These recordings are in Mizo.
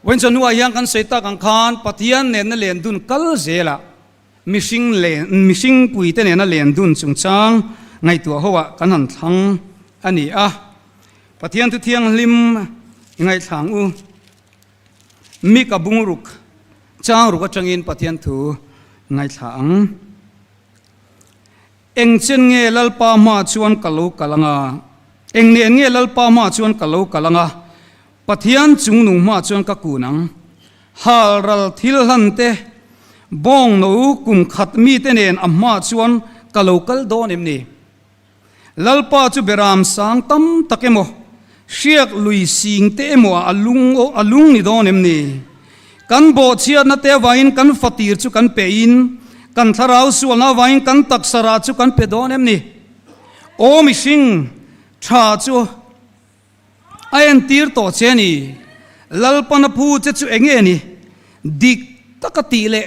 Vawiin chawhnuah hian kan sawi tak ang khan Pathian nena len dun kal zelah mihring len mihring puite nena len dun chungchang ngaihtuah ho ah kan han thlang a ni a. Pathian thu thianghlim i ngaihthlang u. Mika bungruk chang ruk atangin Pathian thu ngaithla ang. Eng chen nge Lalpa hmaah chuan ka lo kal anga? Eng nen nge Lalpa hmaah chuan ka lo kal anga? Pathian chungnung hmaah chuan ka kun ang. Hal ral thil hlan te, bawng no kum khat mite nen a hmaah chuan ka lo kal dawn em ni? Lalpa chu beram sang tam tak emaw, hriak lui sing te emaw ah a lung a lung ni dawn em ni? Kan bawhchhiatna te avangin kan fatir chu kan pe in, kan thlarau sualna avangin kan taksa rah chu kan pe dawn em ni? Aw mihring tha chu a entir tawh che a ni. Lalpana phu che chu enge ni? Dik taka tih leh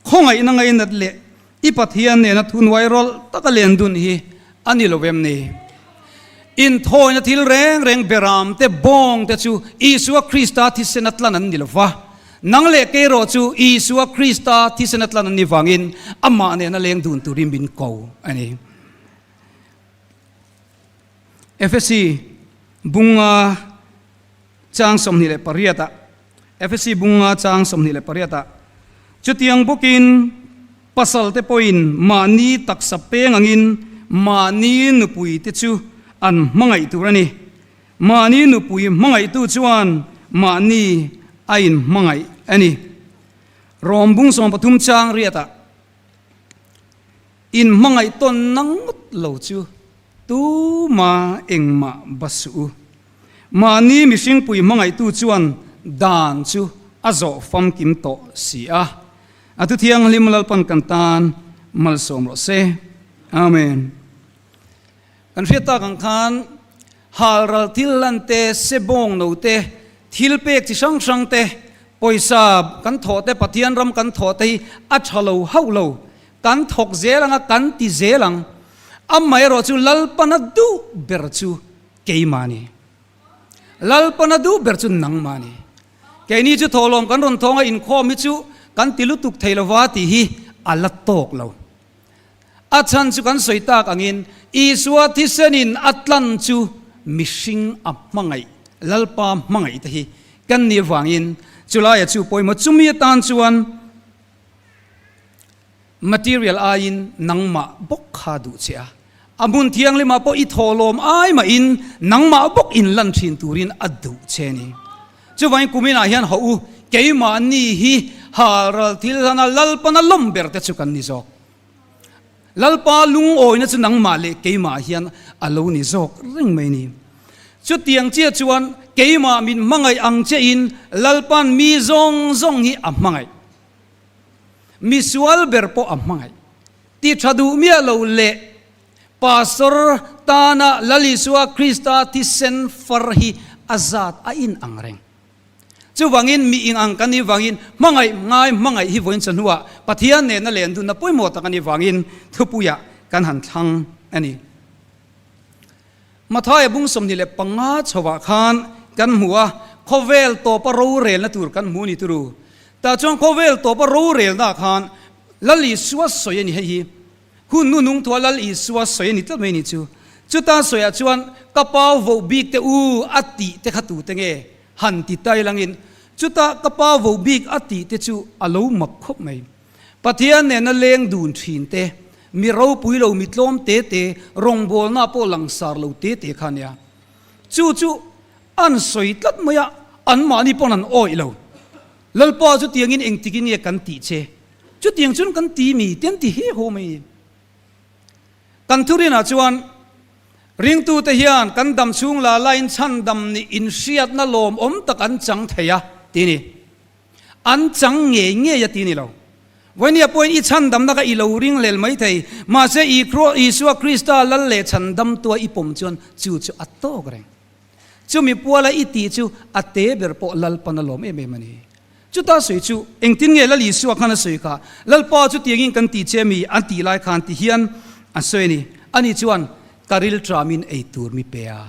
khawngaihna ngainat leh I Pathian nena thunuai rawlh taka len dun hi a ni lo em ni? Inthawina thil reng reng beram te, bawng te chu Isua Krista thisena tlan an ni lo va. Nang leh kei erawh chu Isua Krista thisena tlan an ni vangin amah nena leng dun turin min ko a ni. Efesi bunga chang 28 ah Efesi bunga chang 28 ah chutiang bawkin pasal te pawhin mahni taksa peng angin mahni nupui te chu an hmangaih tur a ni. Mahni nupui hmangaihtu chuan mahni a inhmangaih a ni. Rom bung 13 chang riat ah inhmangaih tawnna ngawt lo chu tuma engmah ba suh u. Mahni mihringpui hmangaihtu chuan dan chu a zawh famkim tawh si a. A thu thianghlim Lalpan kan tan malsawm rawh se. Amen. Kan hriat tak ang khan halral thil lan te, sebawng no te, thil pek chi hrang hrang te, pawisa kan thawh te, Pathian ram kan thawh te hi a tha lo hauh lo. Kan thawk zel ang a, kan ti zel ang. Amaherawh chu Lalpana duh ber chu Keimah ni. Lalpana duh ber chu nangmah ni. Keini chu thawhlawm kan rawn thawng a, inkhawm hi chu kan ti lutuk thei lova tih hi a la tawk lo. A chhan chu kan sawi tak angin Isua thisenin a tlan chu mihring a hmangaih, Lalpa hmangaih te hi kan nih avangin chulaia chu pawimawh chumi atan chuan Material aiin nangmah bawk kha duh che a, a hmun thianghlimah pawh i thawhlawm ai mahin nangmah bawk in lan thin turin a duh che a ni. Chuvangin kuminah hian haw u, keimahni hi halral thil hlana Lalpana lawm ber te chu kan ni zawk. Lalpa lungawina chu nangmah leh keimah hian a lo ni zawk reng mai ni. Chutiang chiah chuan keimah min hmangaih ang chiahin Lalpan mi zawng zawng hi a hmangaih. Misual ber pawh a hmangaih. Ti tha duh miah lo leh Pastor tana Lal Isua Krista thisen far hi a zat a in ang reng. Chuvangin mi ing ang kan nih vangin hmangaih ngai hmangaih hi vawiin chawhnuah Pathian nena len dunna pawimawh tak a nih vangin thupuiah kan han thlang a ni. Mathaia bung 25 chhovah khan kan hmu a, khawvel tawpa rorelna tur kan hmu ni turu. Tah chuan khawvel tawpa rorelna khan Lal Isua sawi a ni hei hi. Hun nu nung thua Lal Isua sawi a ni tlat mai ni chu. Chuta sawiah chuan ka pau voh bik te u a tih te kha tute nge han ti tai langin chuta ka pau voh bik a tih te chu a lo mak khawp mai. Pathian nena leng dun thin te, mi ropui lo mi tlawm te te, rawngbawlna pawh langsar lo te te kha nia. Chu chu an sawi tlat mai a, anmahni pawn an awih lo. Lalpa chu tiangin engtikin nge kan tih che? Chutiang chuan kan ti mi te an ti he haw mai. Kan thurinah chuan ringtute hian kan dam chhung la lain chhandam nih inhriatna lawmawm tak an chang thei a ti ni. An chang ngei ngei a ti ni lo. Vawinia pawhin i chhandamna kha i lo ring lel mai thei, mahse Isua Krista lal leh chhandamtua i pawm chuan chu chu a tawk reng. Chumi puala i tih chu a te ber pawh Lalpan a lawm em em a ni. Chuta sawi chu engtin nge Lal Isua khan a sawi kha? Lalpa chu tiangin kan tih che mi an tih lai khan ti hian an sawi a ni. Ani chuan ka rilṭamin ei tur mi pe a.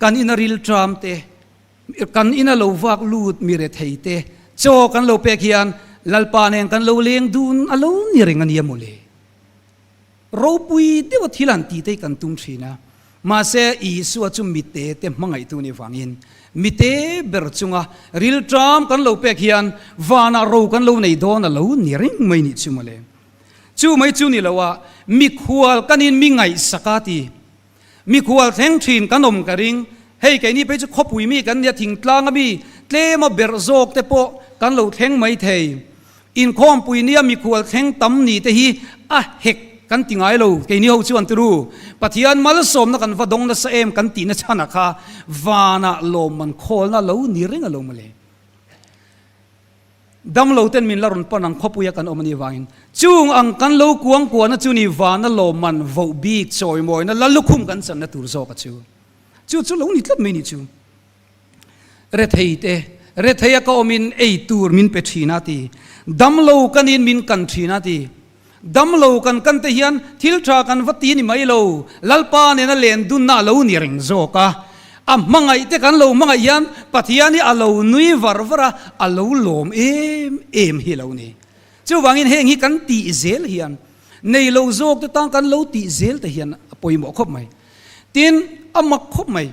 Kan ina rilṭam te. Kan ina lo vak lut mi rethei te chaw kan lo pek hian Lalpa nen kan lo leng dun a lo ni reng a nia mawle. Ropui deuha thil han tih te hi kan tum thin a, mahse Isua chu mite te hmangaihtu nih vangin mite ber chunga rilṭam kan lo pek hian vanah ro kan lo nei dawn a lo ni reng mai nih chu mawle. Chu mai chu ni lo a, mikhual kan in mi ngaihsak a ti. Mikhual thleng thin kan awm ka ring. Hei keini phei chu khawpui mi kan nia thingtlang a mi tlema berh zawk te pawh kan lo thleng mai thei. Inkhawmpui nia mikhual thleng tam ni te hi a hek kan ti ngai lo keini ho chuan turu Pathian malsawmna kan va dawng nasa em kan tihna chhan a kha vanah lawmman khawlna lo ni reng a lo mawle. Damlo ten min la rawn pan ang khawpuia kan awm a nih vangin chung ang kan lo kuang kuahna chu ni vana lawmman voh bik chawimawina la lukhum kan channa tur zawk a chu. Chu chu lo ni tlat mai ni chu. Rethei te, retheia ka awmin ei tur min pe thin a ti. Damlo kanin min kan thin a ti. Damlo kan kan te hian thil tha kan va ti ni mai lo, Lalpa nena len dunna a lo ni reng zawk a. A hmangaih te kan lo hmangaih hian Pathian hi a lo nui var var a, a lo lawm em em hi lo ni. Chuvangin heng hi kan tih zel hian nei lo zawk te tan kan lo tih zel te hian a pawimawh khawp mai. Tin, a mak khawp mai.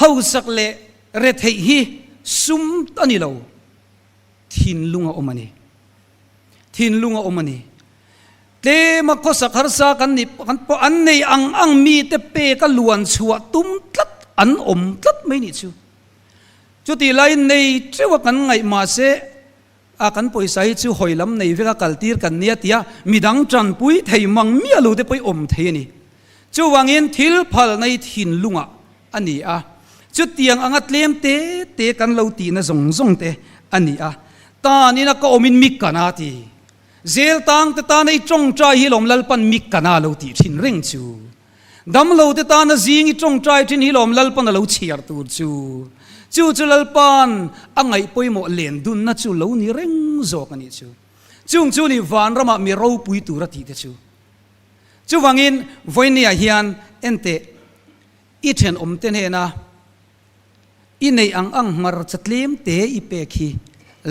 Hausak leh retheih hi sum a ni lo. Thinlung a awm a ni. Thinlung a awm a ni. Tlema khawsak harsa kan nih kan pawh an nei ang ang mite pek a luan chhuah tum tlat an awm tlat mai nih chu. Chutih laiin nei teuh a kan ngaih mahse a kan pawisa hi chu hawi lam nei vek a kaltir kan nia tia midang tanpui thei mang miah lo te pawh i awm thei a ni. Chuvangin thil phalna hi thinlungah a ni a, chutiang anga tlem te te kan lo tihna zawng zawng te a ni a, tan ina ka awmin mi kana ti. Zel tang te tana i tawngtai hi lawm Lalpan mi kana lo tih thin reng chu. Damlo te tana zing i tawngtai thin hi lawm Lalpan a lo chhiar tur chu. Chu chu Lalpan a ngaih pawimawh len dunna chu lo ni reng zawk a nih chu. Chung chu ni vanramah mi ropui tur a tih te chu. Chuvangin vawinia hian enteh I thenawmte hnena i neih ang ang hmarcha tlem te i pek hi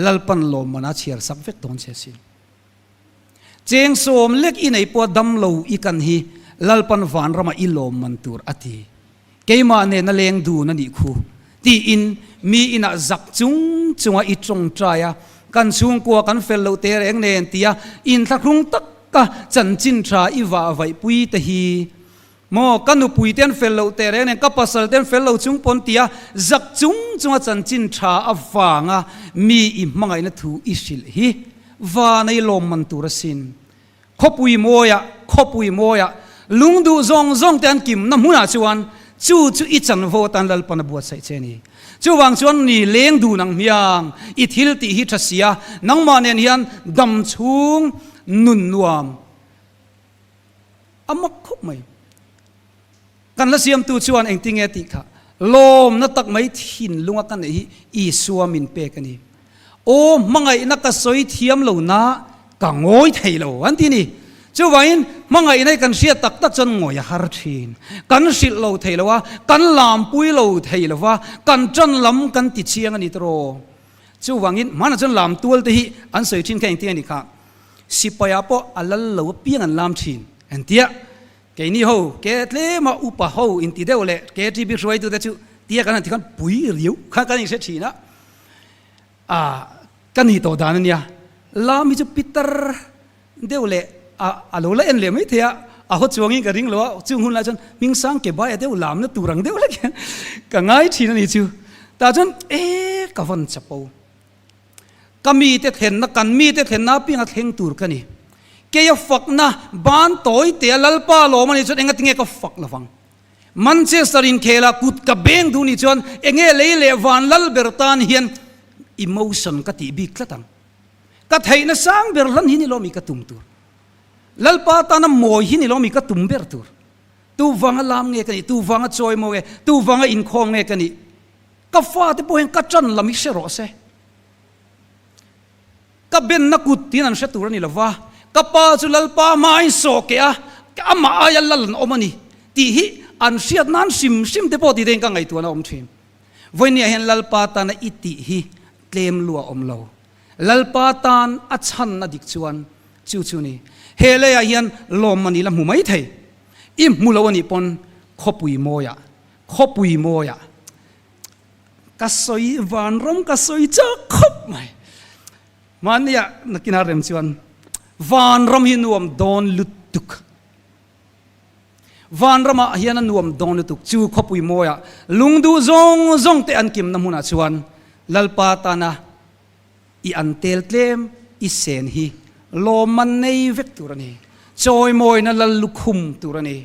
Lalpan lawmman a chhiar sak vek dawn che sin. Cheng sawm lek i nei pawh dam lo i kan hi Lalpan vanrama i lawmman tur a ti. Keimah nena leng dun a nih khu tiin mi inah zak chung chunga i tawngtai a, kan chhungkua kan fel loh te reng nen tia inthlahrung taka chanchin tha i vahvaihpui te hi Maw, ka nupui te an fel loh teh reng nen, ka pasal te an fel lo chung pawn tia zak chung chunga chanchin tha avanga mi i hmangaihna thu i hrilh hi van a i lawmman tur asin. Khawpui mawiah, khawpui mawiah, lungduh zawng zawng te an kimna hmunah chuan chu chu i chanvo atan Lalpan a buatsaih che a ni. Chuvang chuan ni leng dun ang hmiang, i thil tih hi tha sia, nangmah nen hian dam chhung nun nuam, A mak khawp mai. Kan la siamtu chuan engtinge tih kha lawmna tak mai thinlunga ka neih hi Isua min pek a ni. Aw hmangaihna ka sawi thiam lo na ka ngawi thei lo an ti ni. Chuvangin hmangaihna hi kan hriat tak tak chuan ngawi a har thin. Kan hrilh lo thei lo a, kan lampui lo thei lo va, kan tan lam kan ti chiang a ni tawh. Chuvangin hmanah chuan lam tual te hi an sawi thin kha engtinge ni kha. Sipai ah pawh a lal lo apiang an lam thin. Engtia keini ho ke tlema upa ho inti deuh leh KTB hruaitute chu tia kan han ti khan pui riau kha kan inhre thin a, ah ka ni tawh dan ania, lam hi chu pitar deuh leh a a lo la en leh mai thei a, a haw chuangin ka ring lo a, chung hun lai chuan hmingsang ke baia deuh lamna tur ang deuh hlek hian ka ngai thin a ni chu. Tah chuan e ka vawn chapo. Ka mite thlenna, kan mite thlenna apianga thleng tur ka ni. Keia fakna ban tawi tea Lalpa lawm a nih chuan engatinge ka fak lovang? Manchester inkhela kut ka beng duh nih chuan enge lei leh van lal ber tan hian emotion ka tih bik tlat ang. Ka theihna sang ber hlan hi ni lawmi ka tum tur. Lalpa tana mawi hi ni lawmi ka tum ber tur. Tu vanga lam nge ka nih? Tu vanga chawi maw nge? Tu vanga inkhawm nge ka nih? Ka fate pawh hian ka ṭan lam hi hre rawh se. Ka benna kut tiin an hre tur a ni lo va, ka pa chu Lalpa hmain sawh keh a, amah aia lal an awm a ni tih hi an hriat nan hrim hrim te pawh tih te hian ka ngaihtuahna a awm ṭhin. Vawinia hian Lalpa tana i tih hi tlem lua awm lo. Lalpa tan a chhanna dik chuan chu chu ni. He leiah hian lawmman i la hmu mai thei. I hmu lo a nih pawn khawpui mawiah, khawpui mawiah ka sawi vanram ka sawi chak khawp mai. Mahnia nakina rem chuan vanram hi nuam dawn lutuk. Vanramah hian a nuam dawn lutuk. Chu khawpui mawiah lungduh zawng zawng te an kimna hmunah chuan Lalpa tana i an tel tlem i sen hi lawmman nei vek tur a ni. Chawimawina lal lukhum tur a ni.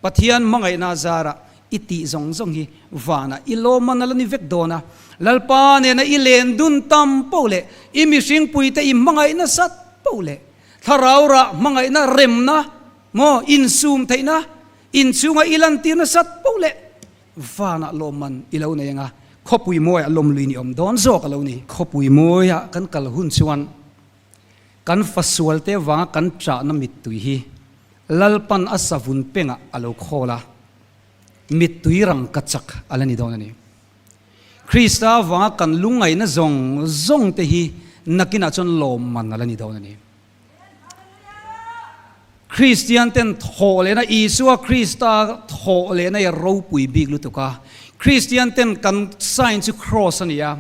Pathian hmangaihna zarah i tih zawng zawng hi vanah i lawmman a la ni vek dawn a. Lalpa nena i len dun tam poh leh i mihringpuite i hmangaih nasat poh leh thlarau rah hmangaihna remna maw insum theihna inchhunga i lantir nasat poh leh vanah lawmman i lo nei ang a, khawpui mawiah lawmlui ni awm dawn zawk a lo ni. Khawpui mawiah kan kal hun chuan Kan fasualte vanga kan ṭahna mittui hi Lalpan a savun pengah a lo khawl a, mittui rangka chak a la ni dawn a ni. Krista vanga kan lungngaihna zawng zawngte hi nakinah chuan lawmman a la ni dawn a ni. Kristianten thawh lehna, Isua Krista thawh lehna hi a ropui bik lutuk a. Kristianten kan sign chu cross a ni a.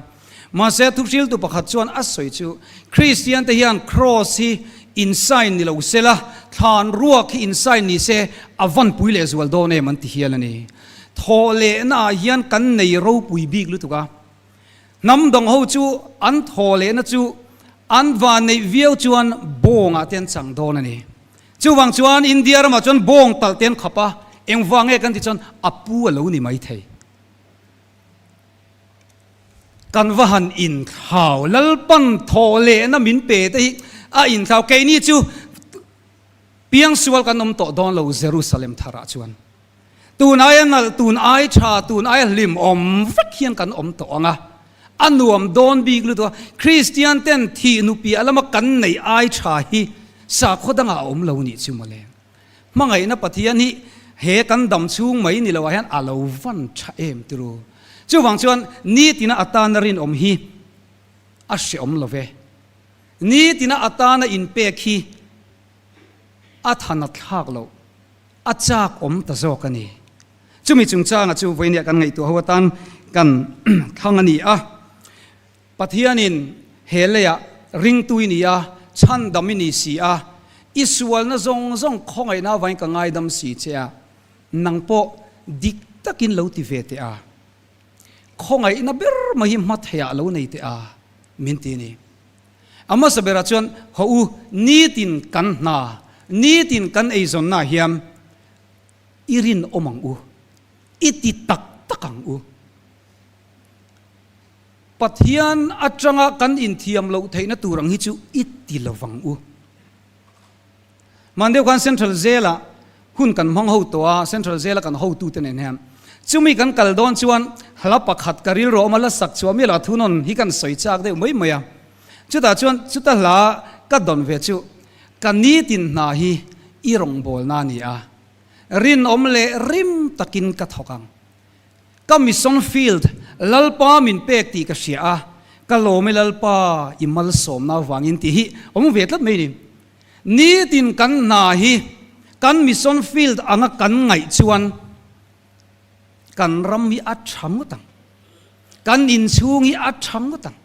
Mahse thuhriltu pakhat chuan a sawi chu, Kristiante hian cross hi in sign ni lo sela, thlan ruak hi in sign ni se a vanpui lehzual dawn em an ti hial a ni. Thawh lehnaah hian kan nei ropui bik lutuk a. Hnam dang ho chu an thaw lehna chu an van neih viau chuan bawngah te an chang dawn a ni. Chuvang chuan India ramah chuan bawng talh te an khap a, engvang nge kan tih chuan a pu a lo ni mai thei. Kan va han inthlau, Lalpan thaw lehna min pe te hi a inthlau. Keini chu piangsual kan awm tawh dawn lo Jerusalem tharah chuan. Tun aia nalh, tun ai tha, tun aia hlim awm vek hian kan awm tawh ang a, a nuam dawn bik lutuk a. Kristian ten thih nupiah lama kan neih ai tha hi sakhaw dangah a awm lo nih chu mawle. Hmangaihna Pathian hi he kan dam chhung mai ni loah hian a lo van tha em turu. Chuvang chuan nitina atana rinawm hi a hreawm lo ve. Nitina atana inpek hi a thanat thlak loh. A chak awm ta zawk a ni. Chumi chungchanga chu vawinia kan ngaihtuah ho atan kan thlang a ni a. Pathianin he leiah ringtu i ni a, chhandam i ni si a, i sualna zawng zawng khawngaihna avangin ka ngaidam si che a, nang pawh dik takin lo ti ve teh a, khawngaihna ber mai hi hma theiah lo nei teh a, min ti a ni. A hmasa berah chuan haw u, nitin kan hna, nitin kan eizawnnaah hian i rinawm ang u, i ti tak tak ang u. Pathian atanga kan inthiam loh theihna tur ang hi chu i ti lo vang u. Hman deuh khan Central Jail-ah hun kan hmang ho tawh a, Central Jail-a kan hotute nen hian. Chumi kan kal dawn chuan hla pakhat ka rilru awm a, la sak chhuah miah lo a thunawn hi kan sawi chak deuh mai mai a. Chutah chuan chuta hla ka dawn ve chu, Ka nitin hna hi i rawngbawlna a ni a, rinawm leh rim takin ka thawk ang. Ka mission field Lalpa min pek tih ka hria a, ka lawm e Lalpa i malsawmna avangin tih hi awm ve tlat mai ni. Nitin kan hna hi kan mission field anga kan ngaih chuan kan ram hi a tha ngawt ang, kan inchhung hi a tha ngawt ang.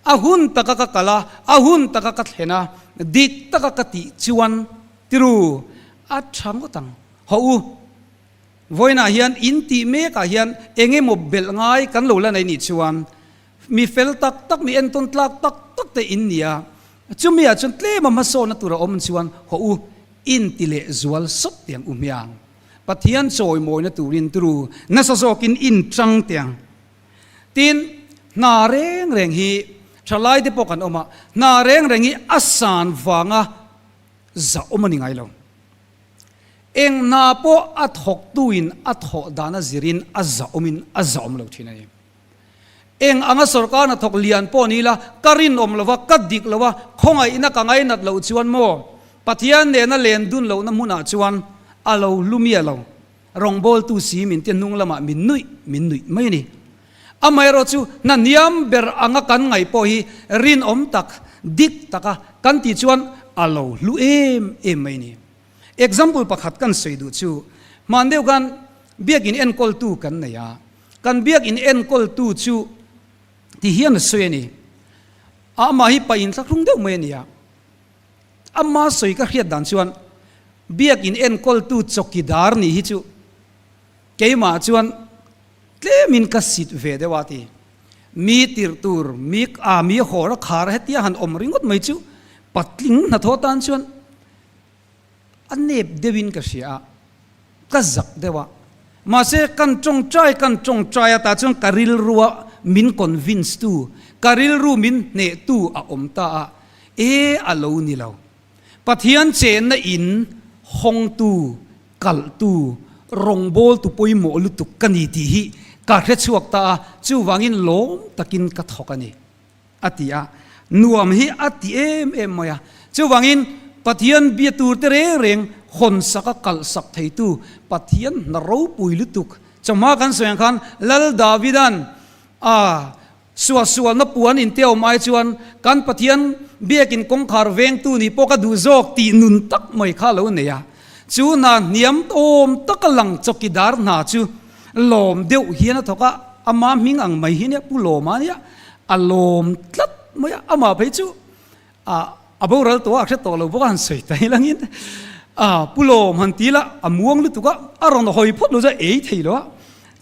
A hun taka ka kal a, a hun taka ka thlen a, dik taka ka tih chuan tiru a tha ngawt ang. Hawh u, vawiinah hian in tih mekah hian eng emaw belh ngai kan lo la nei nih chuan mi fel tak tak, mi entawn tlak tak tak te in ni a, chumi ah chuan tlema hmasawnna tur a awm chuan hawh u, in ti leh zual sawt tiang u hmiang. Pathian chawimawina turin turu nasa zawkin in tang tiang. Tin, hna reng reng hi thalai te pawh kan awm a, hna reng reng hi a san vanga zahawm a ni ngai lo. Eng hna pawh a thawktuin a thawh dan a zirin a zahawmin a zahawm lo thin a ni. Eng anga sorkar hnathawk lian pawh ni ila, ka rinawm lo va, ka dik lo va, khawngaihna ka ngainat loh chuan maw, Pathian nena len dun lohna hmunah chuan a lo hlu miah lo. Rawngbawltu si min ti hnung lamah min nuih min nuih mai a ni. Amaherawhchu, hna hniam ber anga kan ngaih pawh hi rinawm tak, dik taka kan tih chuan a lo hlu em em mai ni. Example pakhat kan sawi duh chu, hman deuh khan biakin enkawltu kan nei a, kan biakin enkawltu chu ti hian a sawi a ni. Amah hi paih inthlahrung deuh mai a ni a. Ama sawi ka hriat dan chuan biakin enkawltu chawkidar nih hi chu keimah chuan tlemin ka sit ve deuh a ti. Mi tirh tur, mi a mi hawr a khar hetia han awm ringawt mai chu patling hnathawh tan chuan A nep deuhin ka hria a, ka zak deuh a. Mahse, kan tawngtai kan tawngtai a tah chuan ka rilrua min convince tu, ka rilru min hnehtu a awm ta a, e a lo ni lo. Pathian chenna in hawngtu, kalhtu, rawngbawltu pawimawh lutuk ka ni tih hi ka hrechhuak ta a, chuvangin lawm takin ka thawk a ni. A ti a, nuam hi a ti em em mai a. Chuvangin, Pathian bia tur te reng reng hawn sak a kalh sak theitu Pathian hna ropui lutuk. Chawhma kan sawi ang khan Lal Davidan a suahsualna puan intiawm ai chuan kan Pathian biakin kawngkhar vengtu nih pawh ka duh zawk tih nun tak mai kha a lo nei a. Chu hna hniam awm taka lang chawkidar hna chu lawm deuh hian a thawk a, ama hming ang mai hi nia Pu Lawma nia. A lawm tlat mai a, amah phei chu a a boral tawh a, a hre tawh lo bawk a han sawi ta ilangin a pu lawm han ti la a muang lutuk a, a rawn hawi phawt lo chu a ei thei lo a,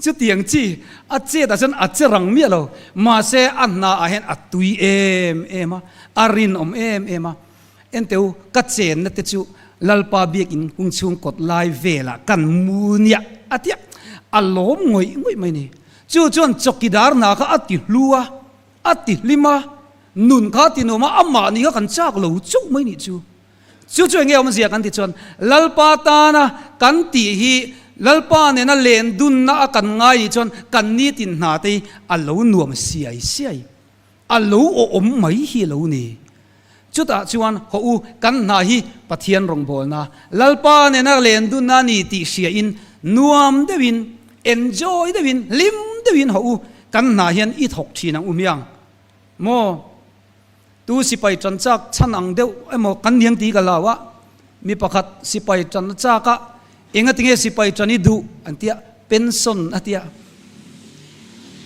chutiang chi a chet ah chuan a che rang miah lo, mahse a hna ah hian a tui em em a, a rinawm em em a, enteu ka chenna te chu Lalpa biakin hung chhung kawt lai velah kan mu nia a tia, a lawm ngawih ngawih mai ni. Chu chuan chawkidar hna kha a ti hlu a, a ti hlim a, nun kha a ti nuam a, amah ni kha kan chak lo chauh mai nih chu. Chu chu enge awmzia kan ti chuan Lalpa tana kan tih hi Lalpa nena len dunna a kan ngai nih chuan kan nitin hna te hi a lo nuam siai siai, a lo awm mai hi a lo ni. Chutah chuan haw u, kan hna hi Pathian rawngbawlna, Lalpa nena len dunna a ni tih hriain nuam deuhin, enjoy deuhin, hlim deuhin haw u, kan hna hian i thawk thin ang u miang maw? Tu sipai tan chak chhan ang deuh emaw kan niang tih ka lau a, mi pakhat sipai tan a chak a, engatinge sipai tan i duh an tia, pension a tia.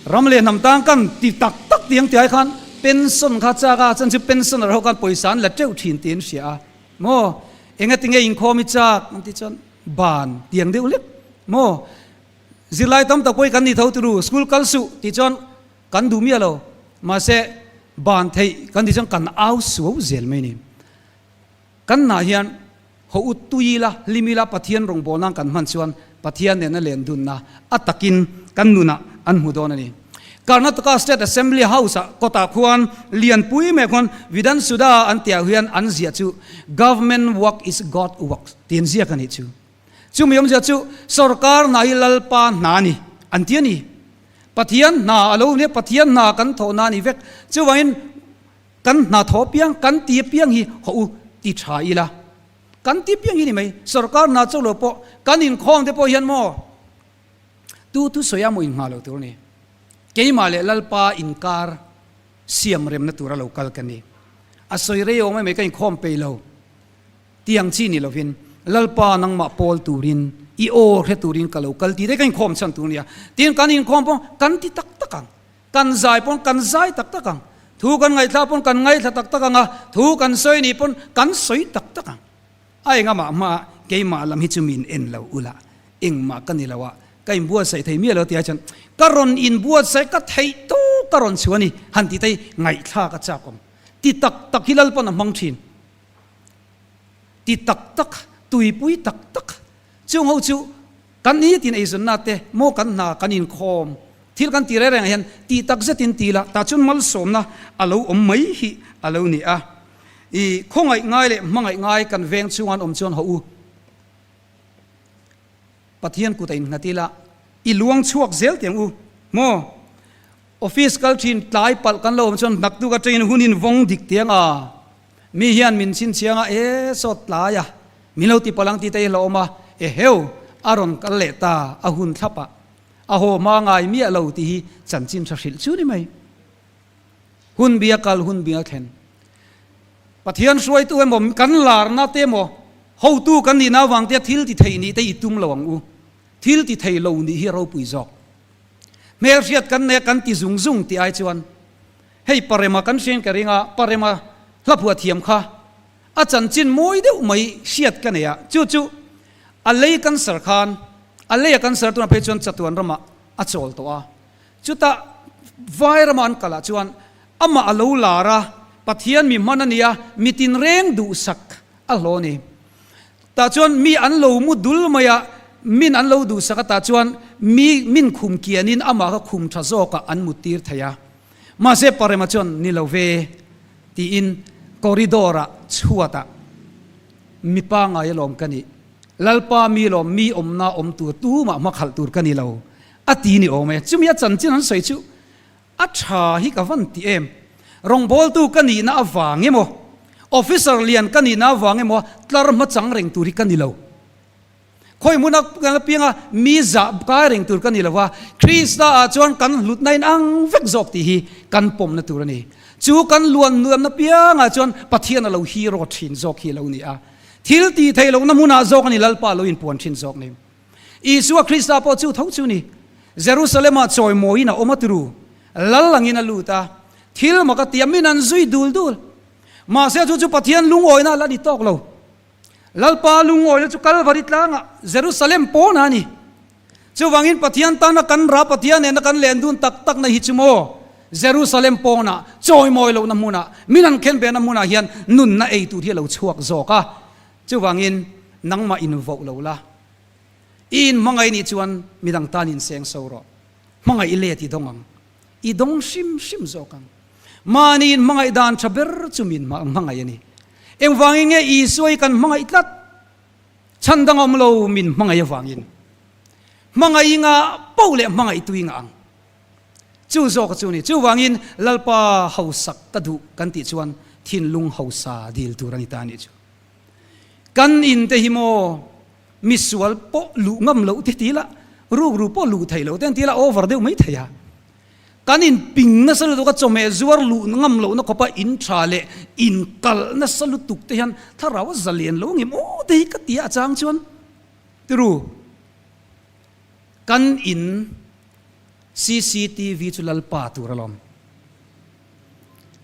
Ram leh hnam tang kan ti tak tak tiang ti ai khan pension kha chak a, chuan chu pensioner ho khan pawisa an la teuh thin tiin hria a, maw engatinge inkhawm i chak an ti chuan ban tiang deuh hlek maw zirlai tam tak pawh hi kan ni tho turu school kal suh tih chuan kan duh miah lo mahse ban theih kan tih chuan kan au suau zel mai ni. Kan hnah hian haw ut tui ila, hlim ila Pathian rawngbawlna an kan hman chuan Pathian nena len dunna a takin kan nunah an hmu dawn a ni. Karnataka State Assembly House-ah kawtah khuan lianpui mai khuan Vidhan Sudha an tihah hian an ziah chu Government work is God work tih an ziak a nih chu. Chumi awmzia chu sorkar hna hi Lalpa hna a ni an ti a ni. Pathian hna a lo nia, Pathian hna kan thawhna a ni vek. Chuvangin Kan hna thaw piang, kan ti piang hi haw u ti tha ila. Kan ti piang hi ni mai. Sorkar hna chauh lo pawh, kan inkhawm te pawh hian maw tu thusawi a maw inngah lo tur a ni. Keimah leh Lalpa inkar siam remna tura lo kal ka ni. A sawi rei awm emai ka inkhawm peih lo. Tiang chi ni lovin Lalpa nangmah pawl turin i aw hre turin ka lo kal ti te ka inkhawm chhan tur a ni a. Tin kan inkhawm pawh kan ti tak tak ang. Kan zai pawn kan zai tak tak ang. Thu kan ngaihthla pawn kan ngaihthla tak tak ang a, thu kan sawi nih pawn kan sawi tak tak ang. A engamah hmaah keimah lam hi chu min en lo ula, engmah ka ni lo a, ka inbuatsaih thei miah lo tih ai chuan ka rawn inbuatsaih ka theih tawk ka rawn chhuah a ni han tih te hi ngaihthlak a chak awm. Ti tak tak hi Lalpawn a hmang thin. Ti tak tak, tuipui tak tak. Chung ho chu kan nitin eizawnna te maw kan hna kan inkhawm thil kan ti reng rengah hian tih tak zetin ti ila tah chuan malsawmna a lo awm mai hi a lo ni a. I khawngaih ngai leh hmangaih ngai kan veng chhunga an awm chuan haw u Pathian kut a innghat ila i luang chhuak zel teh ang u maw office kal thin tlai palh kan lo awm chuan naktuk atangin hun in vawng dik teh ang a. Mi hian min chhinchhiang a, E sawt tlai a, min lo ti palh ang tih te hi hlauhawm a, eheu, a rawn kal leh ta, a hun thlap a. A haw hma ngai miah lo tih hi chanchin tha hrilh chu ni mai. Hun bia kal hun bia thlen. Pathian hruaitu emaw kan larna te emaw hotu kan nihna avang te thil ti thei nih te i tum lo ang u. Thil ti thei lo nih hi a ropui zawk. Hmelhriat kan nei a kan ti zung zung tih ai chuan hei Parema kan hriain ka ring a, Parema hlaphuah thiam kha a chanchin mawi deuh mai hriat ka nei a, chu chu a lei cancer khan a leia cancer tunah phei chuan chatuan ramah a chawl tawh a, chutah vai rama an kalah chuan amah a lo lar a, Pathian mi hman a ni a, mi tinreng duhsak a hlawh a ni. Tah chuan mi an lo mu dul mai a, min an lo duhsak a, tah chuan mi min khum kianin amah kha khum tha zawkah an muttir thei a. Mahse Parema chuan ni lo ve tiin corridor-ah chhuatah mi pangngai alawm ka nih, Lalpa mi lawm mi awmna awm tur tumah hmakhalh tur ka ni lo a ti ni awm e. Chumi a chanchin an sawi chu A tha hi ka van ti em? Rawngbawltu ka nihna avang emaw, officer lian ka nihna avang emaw tlar hmachang reng tur hi ka ni lo. Khawi hmuna kan la piang a, mi zah kai reng tur ka ni lo va, Krista ah chuan kan hlutna in ang vek zawk tih hi kan pawmna tur a ni. Chu kan luan nuamna piangah chuan Pathian a lo hero thin zawk hi a lo ni a. Thil tih theih lohna hmunah zawk a ni Lalpa lo inpuan thin zawk ni. Isua Krista pawh chu tho chu ni. Jerusalem-ah chawimawiin a awm a turu. Lal angin a lut a, thil mak a ti a, min an zui dul dul. Mahse chu chu Pathian lungawina a la ni tawk lo. Lalpa lungawina chu Kalvari tlangah, Jerusalem pawnah a ni. Chuvangin Pathian tana kan ra Pathian nena kan len dun tak takna hi chu maw Jerusalem pawnah, chawimawi lohna hmunah, min an khen behna hmunah hian nunna ei tur hi a lo chhuak zawk a. Chuvangin nangmah invoh lo la. I inhmangaih nih chuan midang tan inseng so rawh. Hmangaih i let i dawng ang. I dawng hrim hrim zawk ang. Mahni inhmangaih dan tha ber chu min hmangaih a ni. Engvangin nge Isua hi kan hmangaih tlat? Chhan dang awm lo min hmangaih avangin. Hmangaih i ngah poh leh hmangaihtu i ngah ang. Chu zawk chu a ni. Chuvangin Lalpa hausak ka duh kan tih chuan thinlung hausa dil tur a ni ta a nih chu. Kan in te hi maw misual pawh luh ngam loh te ti la, rukru pawh luh theih loh te an ti la over deuh mai thei a. Kan in ping nasa lutuk a chawhmeh zuar luh ngam lohna khawpa in tha leh in kalh nasa lutuk te hian thlarau a zalian lo ngem aw te hi ka ti a a chang chuan tiru kan in cctv chu Lalpa tur alawm.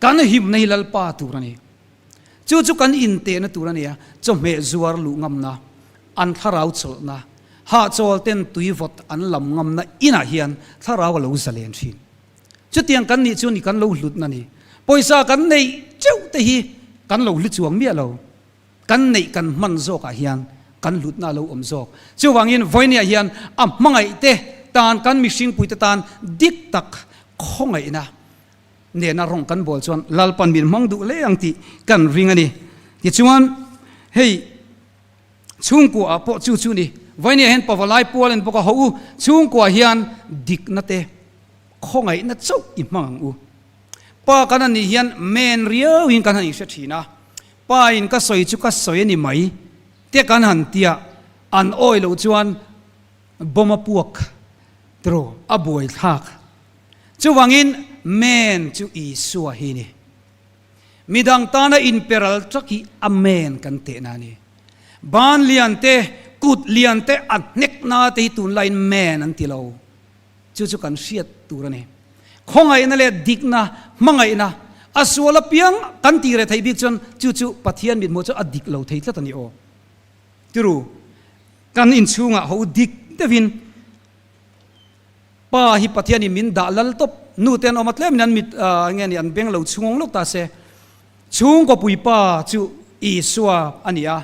Kan himna hi Lalpa tur a ni. Chu chu kan intehna tur a ni a, chawhmeh zuar luh ngamna, an thlarau chawlhna, hahchawl ten tui vawt an lam ngamna inah hian thlarau a lo zalen thin. Chutiang kan nih chu ni kan lo hlutna ni. Pawisa kan neih teuh te hi kan lo hlu chuang miah lo. Kan neih kan hman zawkah hian kan hlutna a lo awm zawk. Chuvangin vawinia hian a hmangaihte tan, kan mihringpuite tan dik tak khawngaihna nena rawng kan bawl chuan Lalpan min hmang duh hle ang tih kan ring a ni. Tichuan, hei chhungkuaah pawh chu chu ni. Vawinia hian pavalai pual a ni bawk a, haw u, chhungkuaah hian dikna te khawngaihna chauh i hmang ang u. Pa kan han nih hian men riauin kan han inhre thin a, Pa in ka sawi chu ka sawi a ni mai te kan han tia, an awi loh chuan bomb a puak tiraw a buai thlak. Chuvangin men chu Isua hi ni. Midang tana inperal tak hi a men kan tehna a ni. Ban lian te, kut lian te, a hnekna te hi tunlaiin men an ti lo. Chu chu kan hriat tur a ni. Khawngaihna leh dikna, hmangaihna, a sual apiang kan tih reh theih bik chuan chu chu Pathian mithmuh chu a dik lo thei tlat a ni aw. Tiru, kan inchhungah ho dik deuhin Pa hi Pathianin min dah lal tawp, nu te an awm a tlemin an mit nge ni an beng lo chhungawng lawk ta se. Chhungkaw puipa chu Isua a ni a,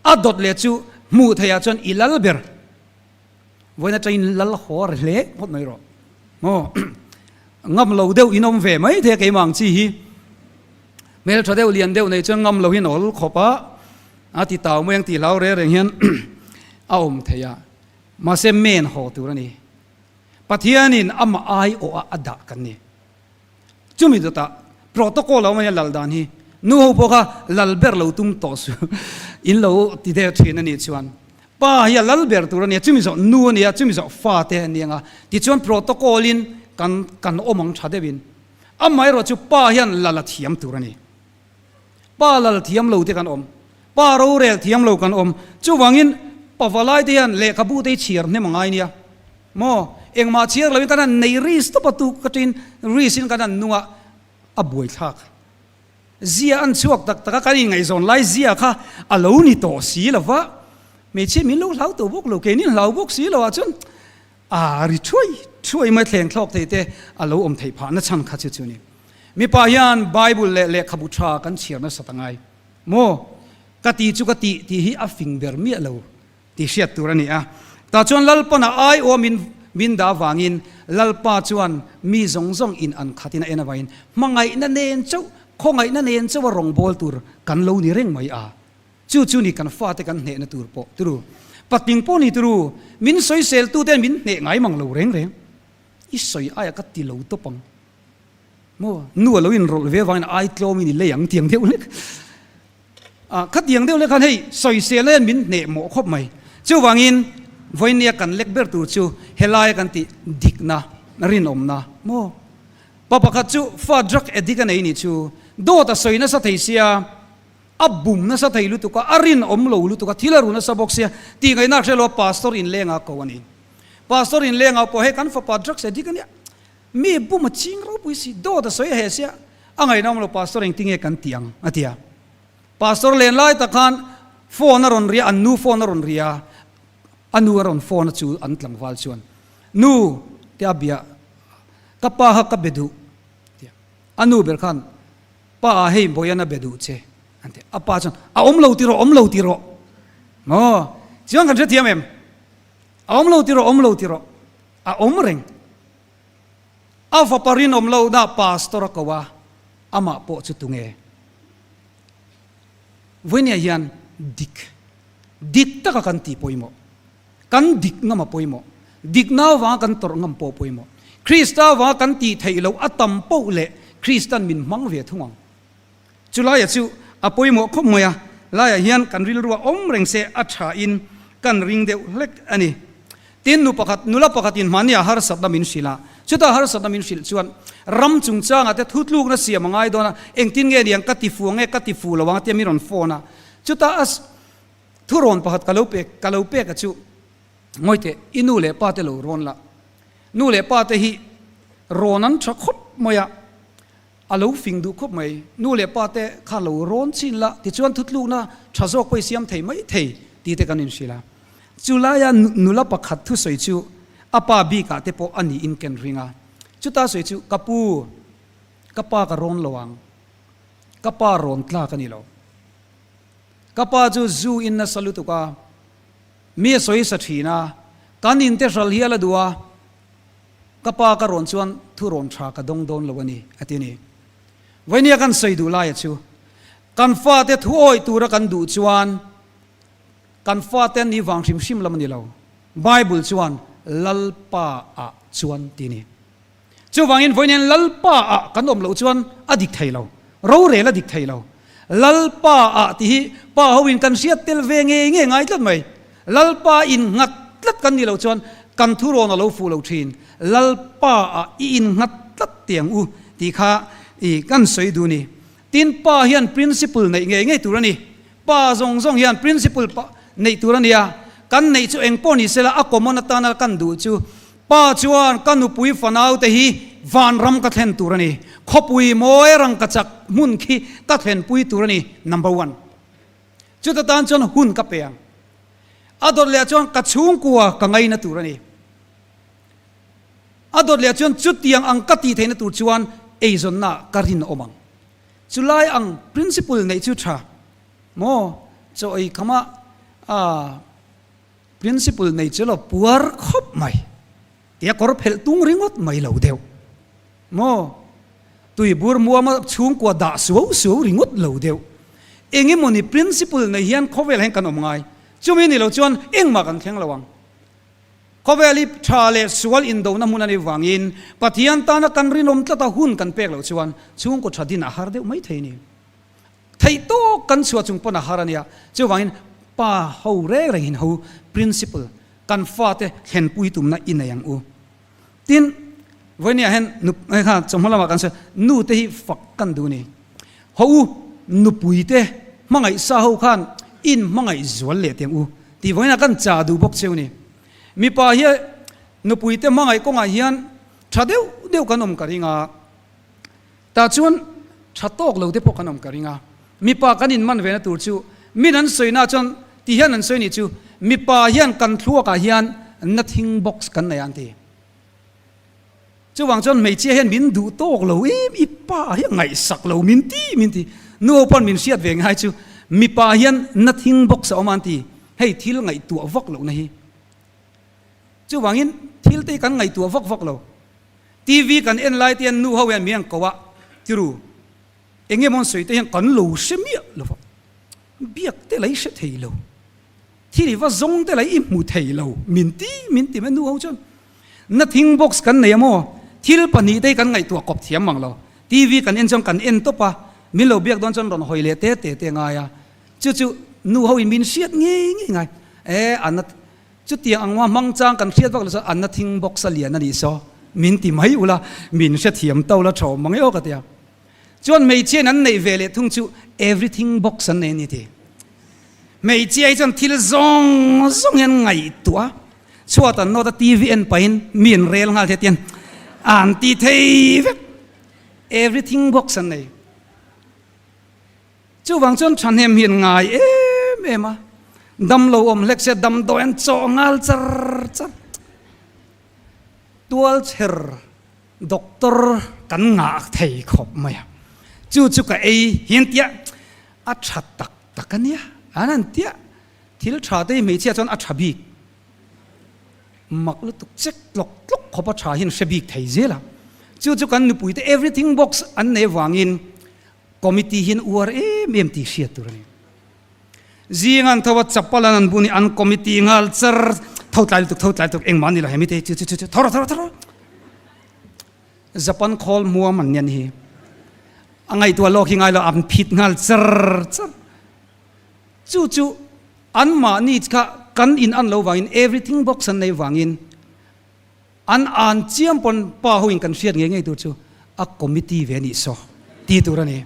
a dawt leh chu hmuh theihah chuan i lal ber. Vawiin atangin lal haw a ri hle phawt mai rawh. Maw ngam lo deuh in awm ve mai thei a keimah ang chi hi. Hmeltha deuh lian deuh nei chuan ngam lo hian awl khawp a, a ti tau mai ang tih hlau reng reng hian a awm thei a. Mahse men haw tur a ni. Pathianin amah aiawh a a dah kan ni. Chumi dawtah protocol a awm a nia lal dan hi. Nu ho pawh kha lal ber lo tum tawh suh in lo ti deuh thin a nih chuan. Pa hi a lal ber tur a nia, chumi zawh nu a nia, chumi zawh fa te a ni ang a. Tichuan protocol in kan kan awm ang tha deuhin. Amaherawh chu pa hian lal a thiam tur a ni. Pa lal thiam lo te kan awm, pa rorel thiam lo kan awm. Chuvangin pavalai te hian lehkhabu te hi chhiar hnem a ngai nia. Maw? Engmah chhiar loin kan han nei ris tawp a tuk ka ṭin ris in kan han nung a, a buaithlak. Zia an chhuak tak tak a, kan inngaihzawn lai zia kha a lo ni tawh si lo va, hmeichhia min lo hlau tawh bawk lo, keini hlau bawk si lo ah chuan a ri thuai thuai mai thleng thlawk thei te a lo awm theih phah na chhan kha chu chu ni. Mipa hian Bible leh lehkhabu tha kan chhiar nasat a ngai maw? Ka ti chu ka tih tih hi a fing ber miah lo. Tih hriat tur a ni a. Tah chuan Lalpana aiawh min min dah avangin Lalpa chuan mi zawng zawng in an khatin a en avangin hmangaihna nen chauh, khawngaihna nen chauh a rawngbâwl tur kan lo ni reng mai a. Chu chu ni kan fate kan hnehna tur pawh turu. Patling pawh ni turu, min sawiseltuten min hneh ngai mang lo reng reng. I sawi aia ka ti lo tawp ang. Maw? Nu a lo inrawlh ve avangin ai tlawmin i lei ang tiang deuh hlek. Ah, khatiang deuh leh khan hei sawisel hian min hneh mawh khawp mai. Chuvangin vawinia kan lek ber tur chu helaia kan tih dikna, rinawmna maw? Pa pakhat chu fa drug addict a nei nih chu dawt a sawi nasa thei sia, a bum nasa thei lutuk a, a rinawm lo lutuk a, thil a ru nasa bawk sia tih ngaihna a hre lo a, pastor inleng a ko a ni. Pastor inleng a pawh hei kan fapa drugs addict a nia, mi bum a ching ropui si, dawt a sawi a heh sia, a ngaihna awm lo pastor engtinge kan tih ang a ti a. Pastor len lai tak khan phone a rawn ria, an nu phone a rawn ria, a nu a rawn phone a chu an tlangval chuan, Nu, tia bia, ka pa kha ka be duh, tia. A nu ber khan, Pa ah hei Boyan a be duh che, an ti. A pa chuan, A awm lo ti rawh, awm lo ti rawh. Maw? Chuan kan hrethiam em? A awm lo ti rawh, awm lo ti rawh. A awm reng. A fapa rinawm lohna pastor a ko a, amah pawh chu tunge? Vawinia hian dik, dik taka kan tih pawimawh, kan dik ngam a pawimawh, dikna avanga kan tawrh ngam pawh a pawimawh. Krista avanga kan tih theih loh a tam poh leh Kristan min hmang ve thung ang. Chulaia chu a pawimawh khawp mai a, laiah hian kan rilrua awm reng se a thain kan ring deuh hlek a ni. Tin, nu pakhat, nula pakhatin hmahnia harsatna min hrilh a, chuta harsatna min hrilh chuan ram chungchangah te thutlukna siam a ngai dawn a, engtin nge niang ka ti fu ang nge ka ti fu lo ang tia min rawn phone a, chuta a thurawn pakhat ka lo pek ka lo pek a chu, Ngawi teh, i nu leh pa te lo rawn la, nu leh pa te hi rawn an tha khawp mai a, A lo fing duh khawp mai. Nu leh pa te kha lo rawn chin la, tichuan thutlukna tha zawk pawh i siam thei mai thei tih te kan inhrilh a. Chu laia nula pakhat thusawi chu a pa bikah te pawh a niin ken ring a. Chuta sawi chu, Ka pu, ka pa ka rawn lo ang. Ka pa rawn tlak a ni lo. Ka pa chu zu in nasa lutuk a, mi a sawi sa thin a, kan inte hral hial a duh a, Ka pa ka rawn chuan thu rawn tha ka dawng dawn lo a ni, a ti a ni. Vainia kan sawi duh laia chu, kan fate thu awih tura kan duh chuan kan fate an nih vang hrim hrim lam a ni lo. Bible chuan Lalpa ah chuan ti a ni. Chuvangin vawiin Lalpa ah kan awm loh chuan a dik thei lo, rorel a dik thei lo. Lalpa ah tih hi pa hoin kan hriat tel ve ngei ngei ngai tlat mai. Lalpa innghat tlat kan nih loh chuan kan thurawn a lo fuh lo thin. Lalpa ah i innghat tlat tiang u tih kha i kan sawi duh ni. Tin, pa hian principle neih ngei ngei tur a ni. Pa zawng zawng hian principle pa neih tur a nia. Kan neih chu eng pawh ni sela a common atana kan duh chu pa chuan ka nupui fanau te hi vanram ka thlen tur a ni. Khawpui mawi rangkachak hmun khi ka thlenpui tur a ni, number one. Chuta tan chuan hun ka pe ang. A dawt leh ah chuan ka chhungkua ka ngaina tur a ni. A dawt leh ah chuan chutiang ang ka tih theihna tur chuan eizawnna ka rinawm ang. Chulai ang principle neih chu tha maw? Chaw ei khama a principle nei chu lo puar khawp mai. Tia kawr phelh tung ringawt mai lo deuh maw? Tui bur muama chhungkua dah suau suau ringawt lo deuh. Eng emawni principle nei hian khawvel hian kan awm ngai. Chumi ni lo chuan engmah kan thleng lo ang. Khawvel hi tha leh sual indona hmun a nih vangin Pathian tana kan rinawm tlata hun kan pek loh chuan chhungkaw tha din a har deuh mai thei a ni. Theih tawk kan chhuah chung pawn a har a nia. Chuvangin. Pa ho reng reng in ho principle kan fate thlenpui tumna i nei ang u. Tin, vawinia hian nu hei kha chawhma lamah kan sawi nu te hi fak kan duh a ni. Ho u, nupui te hmangaih sa ho khan in hmangaih zual leh teh ang u tih vawiina kan chah duh bawk cheu a ni. Mipa hi nupui te hmangaih kawngah hian tha deuh deuh kan awm ka ring a. Tah chuan tha tawk lo te pawh kan awm ka ring a, mipa kan inman ve na tur chu min an sawi na chuan ti hian an sawi nih chu mipa hian kan thluak ah hian nothing box kan nei a an ti. Chuvang chuan hmeichhia hian min duh tawk lo em i pa hi a ngaihsak lo min ti min ti. Nu ho pawn min hriat ve ngai chu mipa hian nothing box a awm a an ti, hei thil ngaihtuah vak loh na hi. Chuvangin thil te hi kan ngaihtuah vak vak lo. TV kan en lai te hian nu ho hian mi an ko a, tiru eng emaw an sawi te hian kan lo hre miah lo va, biak te la i hre thei lo, thil i va zawng te la i hmu thei lo min ti min ti mai nu ho chuan. Nothing box kan nei a maw, thil pahnihte hi kan ngaihtuah kawp thiam mang lo, TV kan en chuan kan en tawp a, min lo biak dawn chuan rawn hawi leh te te te ngai a, chu chu nu ho in min hriat ngei ngei ngai, e a na Chutiang ang hma hmang chang kan hriat vak lo chuan an na thing box a lian a nih saw min ti mai ula, min hrethiam to la thaw mang e aw ka ti a. Chuan hmeichhiain an neih ve leh thung chu everything box an nei a ni ti. Hmeichhia hi chuan thil zawng zawng hian ngaihtuah a, chhuat an nawt a TV en pahin mi an rel nghal thei tian an ti thei vek. Everything box an nei. Chuvang chuan thahnem hi an ngai em em a, damlo awm hlek se damdawi an chawh nghal char char. Tualchher doctor kan ngah thei khawp mai a, chu chu ka ei hi an tia, a tha tak tak a nia an han tia, thil tha te hi hmeichhia chuan a tha bik mak lutuk chek tlawk tlawk khawp a tha hian hre bik thei zel a, chu chu kan nupui te everything box an nei avangin Committee hian uar em em tih hriat tur a ni. Zing an tho a, chapal an an bun i an committee nghal char, tho tlai lutuk, tho tlai lutuk, engmah ni lo hemi te chu chu chu chu, tho rawh, tho rawh, tho rawh. Japan khawl muam an nian hi. A ngaihtuah lawk hi ngai lo, an phit nghal char char. Chu chu anmahni kha kan in an lo vangin everything box an nei vangin An an chiam pawn pa ho in kan hriat ngei ngei tur chu a committee ve anih saw ti tur a ni.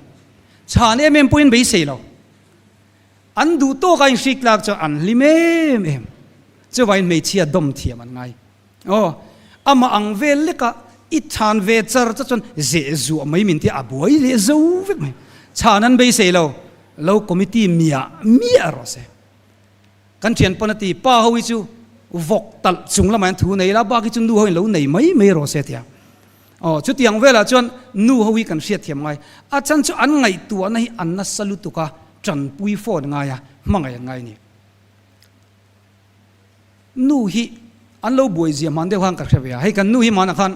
Chhan em em pawhin beisei lo. An duh tawk a inhrik tlak chuan an hlim em em. Chuvangin hmeichhia dawm thiam an ngai. Aw, amah ang vel leka i chhan ve char char chuan zeh zuah mai min tia a buai leh zo vek mai. Chhan an beisei lo, lo committee miah miah rawh se. Kan thian pawn a ti, pa ho hi chu vawk talh chung lamah hian thu nei la, bak hi chu nu ho in lo nei mai mai rawh se tia. Aw, chutiang velah chuan nu ho hi kan hriatthiam ngai. A chhan chu an ngaihtuahna hi an nasa lutuk a, tanpui phone ngai a, hmangaih an ngai a ni. Nu hi an lo buai zia hman deuh khan ka hre ve a, hei kan nu hi hmanah khan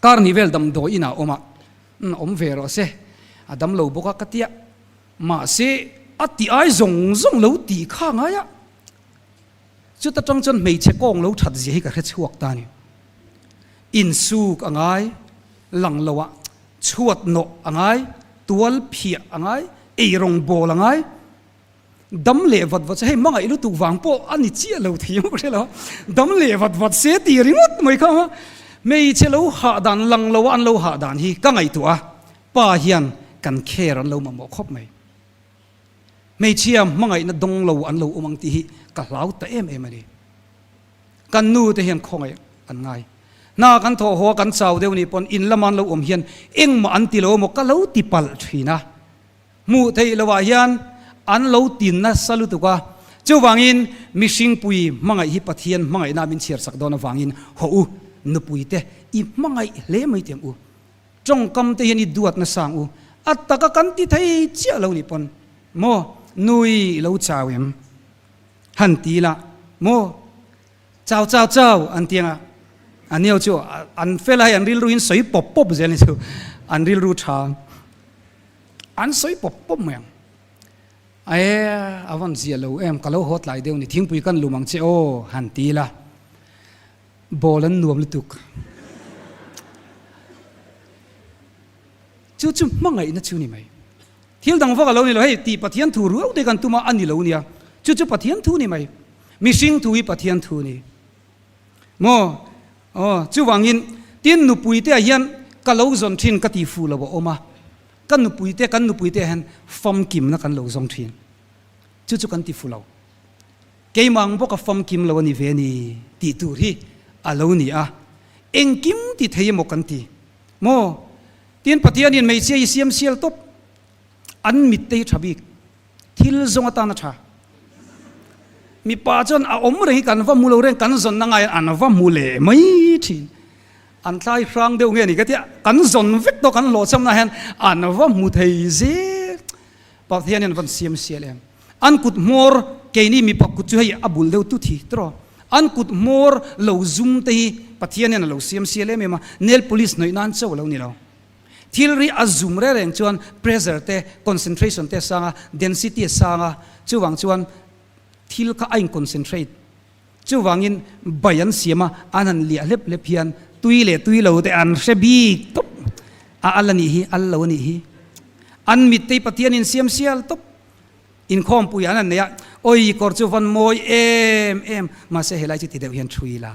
kar hnih vel damdawi inah a awm a, awm ve rawh se, a damlo bawk a ka tia. Mahse, a tih ai zawng zawng lo tih kha ngai a, chuta tang chuan hmeichhe kawng lo that zia hi ka hre chhuak ta a ni. Insuk a ngai, lang lo ah chhuat nawh a ngai, tual phiah a ngai, eirawng bawl a ngai, dam leh vat vat se, hei hmangaih lutuk vang pawh a ni chiah lo thei ang ka hre lo a, dam leh vat vat se tih ringawt mai kha hmeichhe lo hah dan lang lo a an lo hah dan hi ka ngaihtuah a, Pa hian kan care an lo mamawh khawp mai. Hmeichhia hmangaihna dawng lo an lo awm ang tih hi ka hlau ta em em a ni. Kan nu te hian khawngaih an ngai. Hna kan thawh haw a kan chau deuh nih pawn in lama an lo awm hian engmah an ti lo emaw ka lo ti palh thin a. Hmuh theih lohah hian an lo ti nasa lutuk a. Chuvangin mihringpui hmangaih hi Pathian hmangaihna min chhiarsak dawn avangin hawh u, nupuite i hmangaih hle mai tih ang u. Tawngkam te hian i duat nasa ang u. A taka kan ti thei chiah lo nih pawn maw nui i lo chau em? Han ti ila maw chau chau chau an ti anga a nio chu an fel a hei an rilru in sawi pawp pawp zel ni chu an rilru tha an sawi pawp pawp mai ang. E a vawn zia lo em ka lo haw tlai deuh ni thingpui kan lum ang che aw han ti ila. Ball an nuam lutuk. Chu chu hmangaihna chu ni mai. Thil dang vak a lo ni lo, hei tih Pathian thu ruau te kan tum a, a ni lo nia. Chu chu Pathian thu ni mai. Mihring thu hi Pathian thu ni. Maw? Aw, chuvangin tin nupui te ah hian ka lo zawn thin ka ti fu lo a awm a. Ka nupui te, kan nupui te ah hian famkimna kan lo zawng thin. Chu chu kan ti fu lo. Keimah ang bawka famkim lo a ni ve ni tih tur hi a lo ni a. Engkim ti thei emaw kan ti. Maw? Tin Pathianin hmeichhia hi siam sial tawp. An mit te hi tha bik. Thil zawng atan a tha. Mipa chuan a awm reng hi kan va hmu lo reng, kan zawnna ngaiin an va hmu leh mai thin. An tlai hrang deuh nge ni ka tia, kan zawn vek tawh kan hlawhchhamna hian an va hmu thei zel. Pathian hian van siam sial em. An kut hmawr keini mipa kut chu hei a bul deuh tut hi tiraw. An kut hmawr lo zum te hi Pathian hian a lo siam sial em em a, nail polish hnawih nan chauh a lo ni lo. Thil ri a zum reng reng chuan pressure te, concentration te a sang a, density a sang a, chuvang chuan thil kha a in concentrate. Chuvangin bai an siam a, an han liah hlep hlep hian tui leh tui lo te an hre bik tawp. A al a nih hi, al lo a nih hi. An mit te hi Pathian in siam sial tawp. Inkhawmpui an han nei a, Awi kawr chu van mawi em em, mahse helai chu ti deuh hian thui la.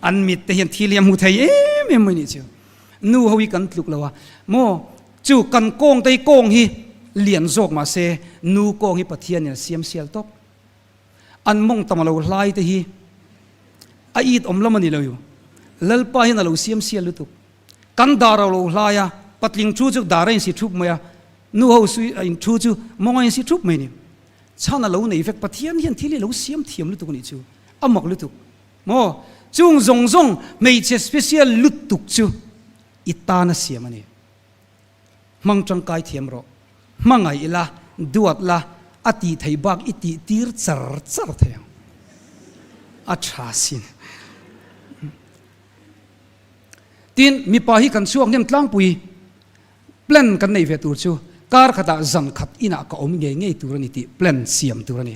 An mit te hian thil hi a hmu thei em em mai nih chu. Nu ho hi kan tluk lo a, maw chu kan kawng te hi kawng hi lian zawk mahse nu kawng hi Pathian in a siam sial tawp. An mawng tam a lo hlai te hi a it awm lam a ni lo yu. Lalpa hian a lo siam sial lutuk. Kan dar a lo hlai a, patling thu chu dar a insi thup mai a, nu ho sui a in thu chu mawng a insi thup mai a ni. Chhan a lo nei vek, Pathian hian thil hi a lo siam thiam lutuk a nih chu, a mak lutuk. Maw? Chung zawng zawng hmeichhe special lutuk chu i tan a siam a ni. Hmang tangkai thiam rawh. Hmangaih la, duat la, a tih thei bak i tih tir char char thei ang. A tha sin. Tin, mipa hi kan chhuak hnem tlangpui. Plan kan nei ve tur chu kar khatah zan khat inah ka awm ngei ngei tur a ni tih plan siam tur a ni.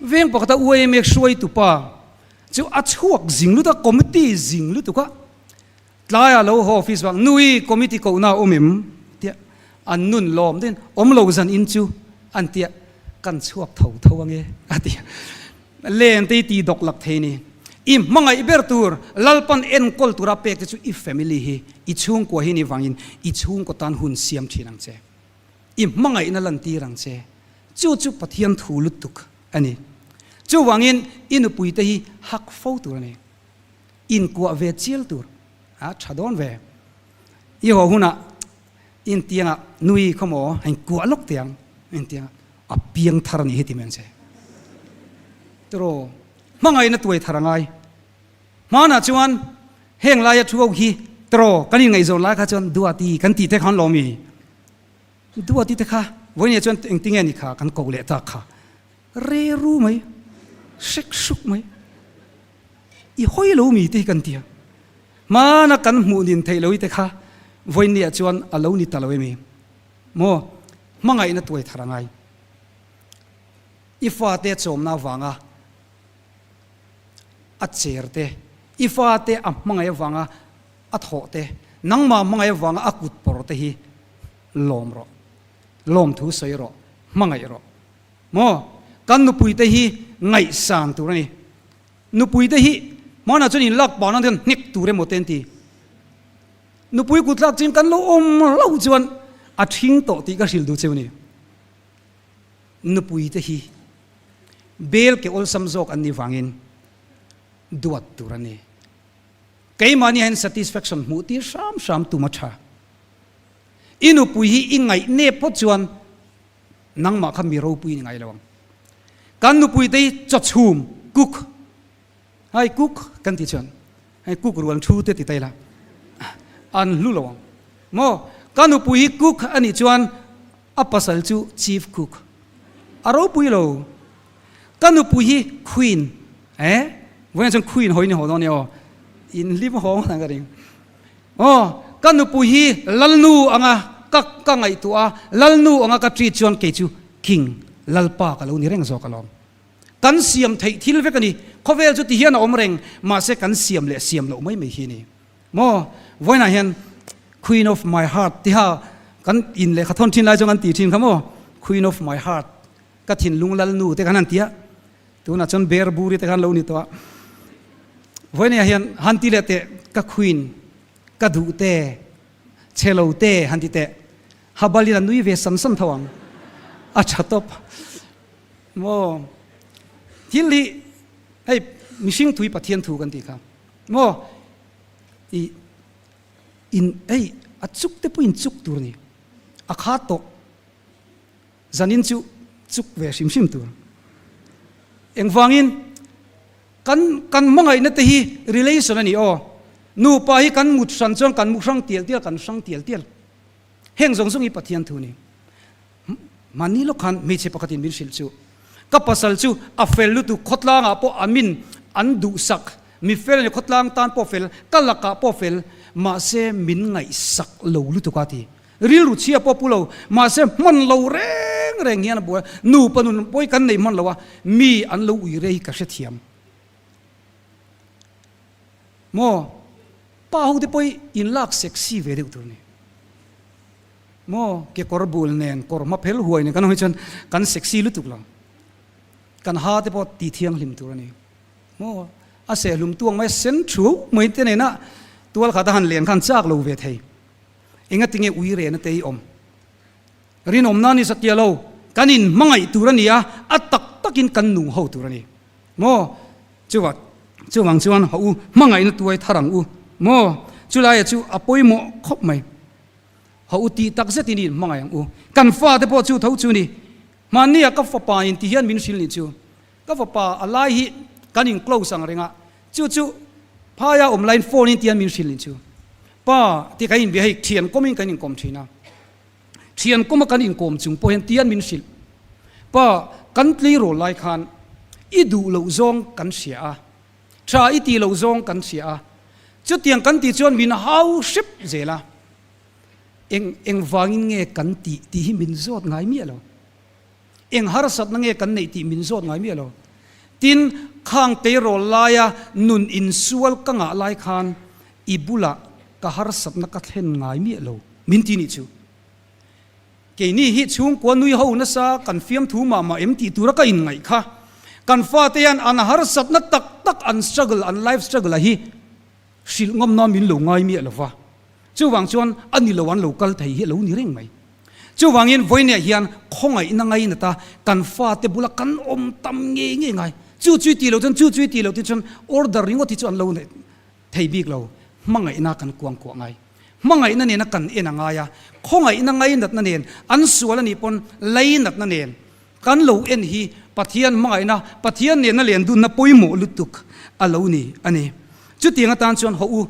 Veng pakhata UAMA hruaitu pa chu a chhuak zing lut a, committee zing lutuk a, tlaiah lo haw office vang, Nui, committee kohna a awm em? tia an nun lawm deuhin, Awm lo zan in chu an tia, kan chhuak tho tho ange a ti a. Len te hi ti dawk lak thei ni. I hmangaih ber tur Lalpan enkawl tura pek te chu i family hi, i chhungkua hi ni vangin i chhungkaw tan hun siam thin ang che. I hmangaihna lantir ang che. Chu chu Pathian thu lutuk a ni. Chuvangin i nupuite hi hak fo tur a ni. Inkuah ve chial tur a tha dawn ve. I haw hunah intiangah nui khaw maw a inkuah lawk teh ang. Intiangah a piang thar a nih hi ti mai ang che. Tiraw, hmangaihna tuai thar a ngai. Hmanah chuan heng laia thu ho hi tiraw kan inngaihzawn lai kha chuan Duati kan tih te khan lawm i. Duati te kha vawinia chuan engti nge ni kha kan koh leh tak kha re ru mai, hrek hruk mai, i hawi lo mi te hi kan ti a. Hmana kan hmuh nin theih lo i te kha vawinia chuan a lo ni ta lo emi? Maw hmangaihna tuai thar a ngai. I fate chawmna avanga a cher te, i fate a hmangaih avanga a thawh te, nangmah hmangaih avanga a kut pawr te hi lawm rawh, lawmthu sawi rawh, hmangaih rawh. Maw? Kan nupui te hi ngaihsan tur a ni. Nupui te hi hmanah chuan inlak pah nan hian hnek tur emaw te an ti. Nupui kut tlak chin kan lo awm hlauh chuan a ṭhing tawh tih ka hrilh duh cheu a ni. Nupui te hi bel ke awlsam zawk an nih vangin duat tur a ni. Keimahni hian satisfaction hmuh tir hram hram tum a tha. I nupui hi i ngaih nep phawt chuan nangmah kha mi ropui ni ngai lo ang. Kan nupui te hi chawchhum, cook, hai cook kan ti chuan hei cook rual thu te ti ta ila an hlu lo ang. Maw ka nupui hi cook a nih chuan a pasal chu chief cook a ropui lo. Ka nupui hi queen eh vawiin chuan queen hawi ni haw dawn nia aw in hlim haw ngawt ang ka ring aw ka nupui hi lalnu anga ka ka ngaihtuah a lalnu anga ka treat chuan kei chu king lalpa ka lo ni reng zawk alawm kan siam theih thil vek a ni khawvel chu ti hian a awm reng mahse kan siam leh siam loh mai mai hi a ni maw vawiinah hian queen of my heart tiha kan in lehkha thawn thin lai chuan kan ti thin kha maw queen of my heart. Ka thinlung lalnu te khan han ti a, tunah chuan ber buri te khan lo ni tawh a. Vawinia hian han ti leh teh, ka queen, ka duh te, chhe lo te han ti teh. Habalin a nui ve sam sam tho ang. A tha tawp. Maw? Thil hi hei mihring thui Pathian thu kan tih kha. Maw? I in hei a chuk te pawhin chuk tur a ni. A kha tawh. Zanin chu chuk ve hrim hrim tur. Engvangin kan kan hmangaihna te hi relation a ni aw. Nupa hi kan mut hran chuan kan mu hrang tial tial kan hrang tial tial. Heng zawng zawng hi Pathian thu a ni. Mahni lawk khan hmeichhe pakhatin min hrilh chu ka pasal chu a fel lutuk khawtlangah pawh a min an duhsak mi fel a ni khawtlang tan pawh fel ka lakah pawh fel mahse min ngaihsak lo lutuk a ti. Rilru chhia pawh pu lo, mahse hman lo reng reng hian a buai a, nupa nun pawi kan nei hman lo a, mi an lo ui rei ka hrethiam. Maw? Pa ho te pawh in lak sexy ve deuh tur ni. Maw? Kekawr bul nen, kawr hma phel huai nen kan awm hi chuan kan sexy lutuk lo. Kan ha te pawh ti thianghlim tur a ni. Maw? A sehlum tuang mai sen thu mai te nena tual khat a han len khan chak lo ve thei. Engatinge ui rehna te i awm? Rinawmna ni satia lo, kan in hmangaih tur a ni a, a tak takin kan nung ho tur a ni. Maw? Chuva, chuvang chuan haw u, hmangaihna tuai thar ang u. Maw? Chulaia chu a pawimawh khawp mai. Haw u tih tak zetin i in hmangaih ang u. Kan fate pawh chu tho chu ni. Hmannia ka fapa in ti hian min hrilh nih chu. Ka fapa a lai hi kan in close ang reng a, chu chu phaia awm laiin phone in tian min hrilh nih chu. Pa ti kan inbia hei thian kawmin kan inkawm thin a, thian kawma kan inkawm chung pawh hian tian min hrilh. Pa kan tleirawl lai khan i duh loh zawng kan hria a, tha i tih loh zawng kan hria a, chutiang kan tih chuan min hau hrep zel a, eng engvangin nge kan tih tih hi min zawt ngai miah lo. Eng harsatna nge kan neih tih min zawt ngai miah lo. Tin, khang teirawl laia nun insual ka ngah lai khan i bulah ka harsatna ka thlen ngai miah lo min ti nih chu. Keini hi chhungkua nui ho nasa kan fiamthu mah mah em tih tura ka inngaih kha. Kan fate hian an harsatna tak tak an struggle, an life struggle a hi hrilh ngam nan min lo ngai miah lo va. Chuvang chuan a ni lo an lo kal thei hi a lo ni reng mai. Chuvangin vawiinah hian khawngaihna ngainata kan fate bula kan awm tam ngei ngei ngai. Chu chui tih loh chuan chu chui tih loh te chuan order ringawt hi chu an lo neih thei bik lo. Hmangaihna kan kuang kuah ngai. Hmangaihna nena kan en a ngai a, khawngaihna ngainatna nen an sual a nih pawn leinatna nen kan lo en hi Pathian hmangaihna, Pathian nena len dunna pawimawh lutuk a lo ni a ni. Chutiang atan chuan hawh u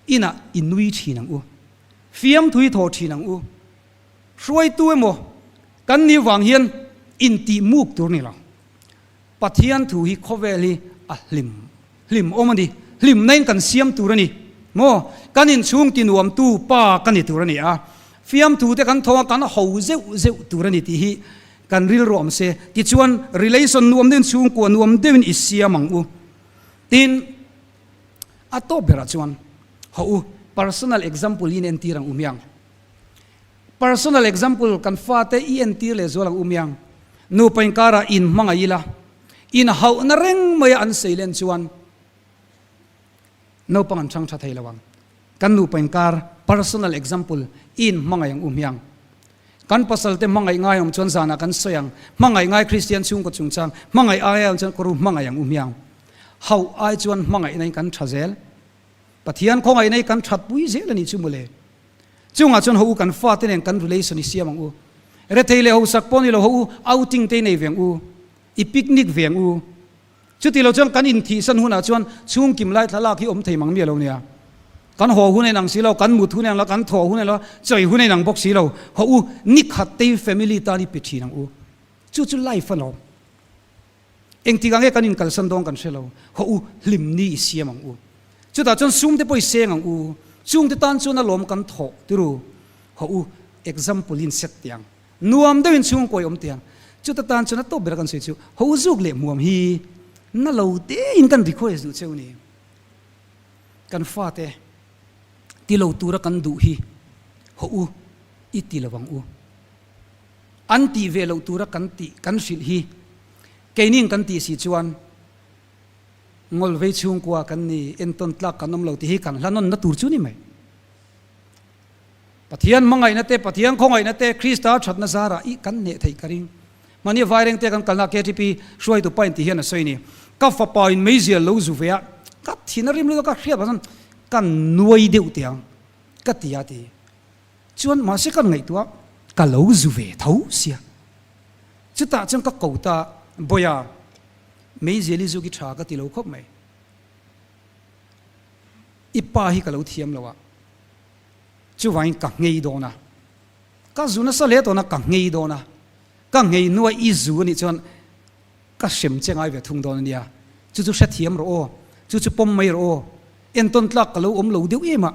Inah i nui thin ang u. Fiamthu i thaw thin ang u. Hruaitu emaw kan nih vang hian intih muk tur ni lo. Pathian thu hi khawvel hi a hlim hlim awm a ni. Hlimna in kan siam tur a ni maw? Kan inchhung ti nuamtu pa ka ni tur a ni a. Fiamthu te kan thaw a, kan ho zeuh zeuh tur a ni tih hi kan rilru awm se. Tichuan relation nuam deuhin chhungkua nuam deuhin i siam ang u. Tin. A tawp berah chuan haw u, personal example i entir ang u miang. Personal example kan fate i entir leh zual ang u miang. Nupa inkarah in hmangaih ila, inhauhna reng maia an sei len chuan naupang an chhang tha thei lo ang. Kan nupa inkar personal example i inhmangaih ang u miang. Kan pasal te hmangaih ngai awm chuan zanah kan sawi ang, hmangaih ngai Kristian chhungkaw chungchang, hmangaih ai awm chuan kawru hmangaih ang u hmiang. Hauh ai chuan hmangaihna in kan tha zel. Pathian khawngaihna hi kan that pui zel a nih chu mawle. Chungah chuan ho u kan fate nen kan relation i siam ang u. Rethei leh hosak pawh ni lo ho u outing te i nei ve ang u, i picnic ve ang u. Chuti lo chuan kan inthihsan hunah chuan chhungkim lai thlalak hi awm thei mang miah lo nia. Kan haw hun a inang si lo, kan mut hun a inang lo, kan thawh hun a inang lo, chawi hun a inang bawk si lo. Haw u, ni khat te hi family tan hi pe thin ang u. Chu chu life a lawm. Engtikah nge kan inkalsan dawn kan hre lo. Haw u, hlim ni i siam ang u. Chutah chuan sum te pawh i seng ang u. Chungte tan chuan a lawm kan thawh tiru. Haw u, example in set teh ang. Nuam deuhin chhungkawi awm teh ang. Chuta tan chuan a tawp ber a kan sawi chu ho zuk leh hmuam hi na lo tein kan request duh cheu ni. Kan fate ti lo tura kan duh hi ho u i ti lo ang u. An tih ve loh tura kan tih kan hrilh hi keinin kan tih si chuan ngawlvei chhungkua kan ni, entawn tlak kan awm lo tih hi kan hla nawnna tur chu ni mai. Pathian hmangaihna te, Pathian khawngaihna te, Krista thatna zarah i kan hneh theih ka ring. Mahni vairengte kan kalna KTP hruaitu pa in ti hian a sawi ni. Ka fapa in meizial lo zu ve a, ka thin a rim lutuk a, ka hriat vang chuan ka nuai deuh teh ang ka ti a ti. Chuan mahse kan ngaihtuah ka lo zu ve tho sia. Chutah chuan ka ko ta, Bawia, meizial i zuk i tha ka ti lo khawp mai. I pa hi ka lo thiam lo a, chuvangin ka nghei dawn a. Ka zu nasa hle tawhna ka nghei dawn a, ka nghei hnuai i zu anih chuan ka hrem che ngai ve thung dawn ania, chu chu hrethiam rawh aw, chu chu pawm mai rawh aw, entawn tlak ka lo awm lo deuh em a,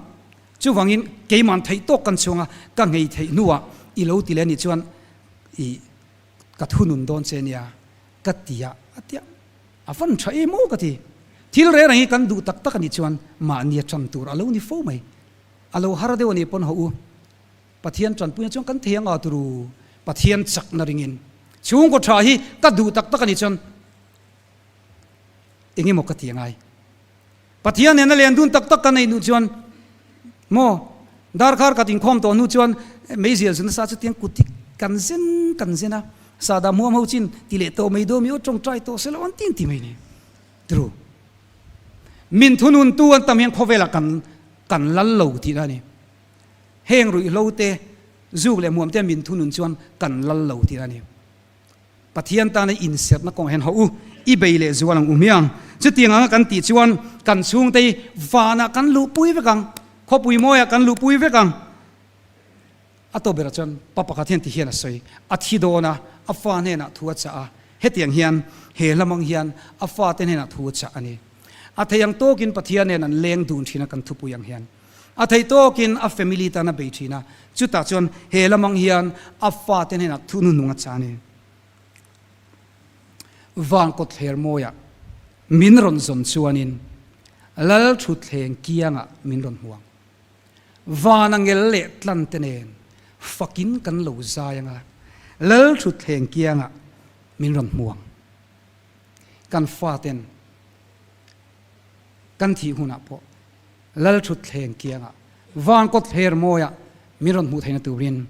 chuvangin keiman theih tawk kan chhuang a, ka nghei theih hnuah i lo ti leh anih chuan i ka thunun dawn che ania ka ti a, a tia a van tha em aw ka ti, thil reng reng hi kan duh tak tak anih chuan mahni a tan tur a lo ni fo mai, a lo har deuh anih pawn hawh u. Pathian tanpuina chuan kan thei anga turu Pathian chakna ringin chhungkaw tha hi ka duh tak tak a nih chuan eng emaw ka ti angai. Pathian nena len dun tak tak ka neih hnu chuan maw darkar khat inkhawm tawh hnu chuan meizial zu nasa chu tiang kut hi kan zen kan zen a, sahdah hmuam ho chin ti leh tawh mai dawn mi aw tawngtai tawh se lo an ti an ti mai ni turu. Min thununtu an tam hian khawvelah kan kan lal lo tihna a ni. Heng ruihhlo te, zuk leh hmuam te min thunun chuan kan lal lo tih a ni. Pathian tana inserhna kawngah hian hawh u, i bei leh zual ang u hmiang. Chutiang anga kan tih chuan kan chhungte hi vanah kan luhpui vek ang, khawpui mawiah kan luhpui vek ang. A tawp berah chuan pa pakhat hian ti hian a sawi, a thi dawn a, a fa hnenah thu a chah a, hetiang hian he hlamang hian a fate hnenah thu a chah a ni. A thei ang tawkin Pathian nen an leng dun thin a kan thupui ang hian. A theih tawkin a family tan a bei thin a, chutah chuan he lamang hian a fate hnenah thu hnuhnung a cha ni. Van kawtthler mawiah min rawn zawn chuanin Lal thutthleng kiangah min rawn hmuang. Van a ngel leh tlan te nen fakin kan lo zai anga Lal thutthleng kiangah min rawn hmuang. Kan faten kan thih hunah pawh Lal thutthleng kiangah van kawtthler mawiah min rawn hmuh theihna turin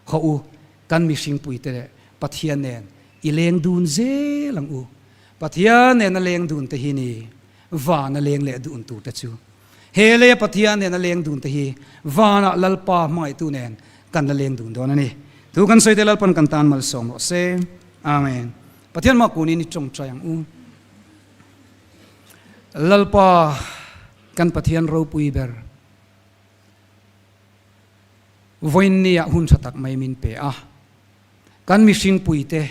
haw u, kan mihringpuite leh Pathian nen i leng dun zel ang u. Pathian nena leng dun te hi ni vana leng leh dun tur te chu. He leia Pathian nena leng dun te hi vanah Lalpa hmangaihtu nen kan la leng dun dawn a ni. Thu kan sawi te Lalpan kan tan malsawm rawh se. Amen. Pathian mah kunin i tawngtai ang u. Lalpa kan Pathian ropui ber vawiinniah hun tha tak mai min pe a, kan mihringpui te,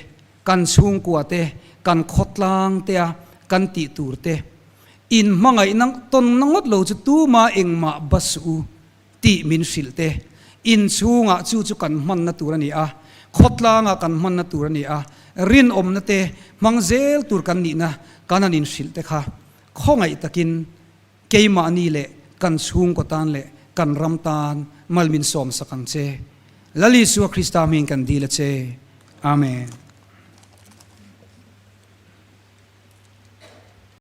kan chhungkua te, kan khawtlang te a kan tih tur te in hmangaihna tawnna ngawt lo chu tuma engmah ba suh u tih min hrilh te, inchhungah chu chu kan hmanna tur a ni a, khawtlangah kan hmanna tur a ni a, rinawmna te hmang zel tur kan nihna kan han inhrilh te kha khawngaih takin keimahni leh kan chhungkaw tan leh kan ram tan mal min sawmsak ang che. Lal Isua Krista hming kan dil a che. Amen.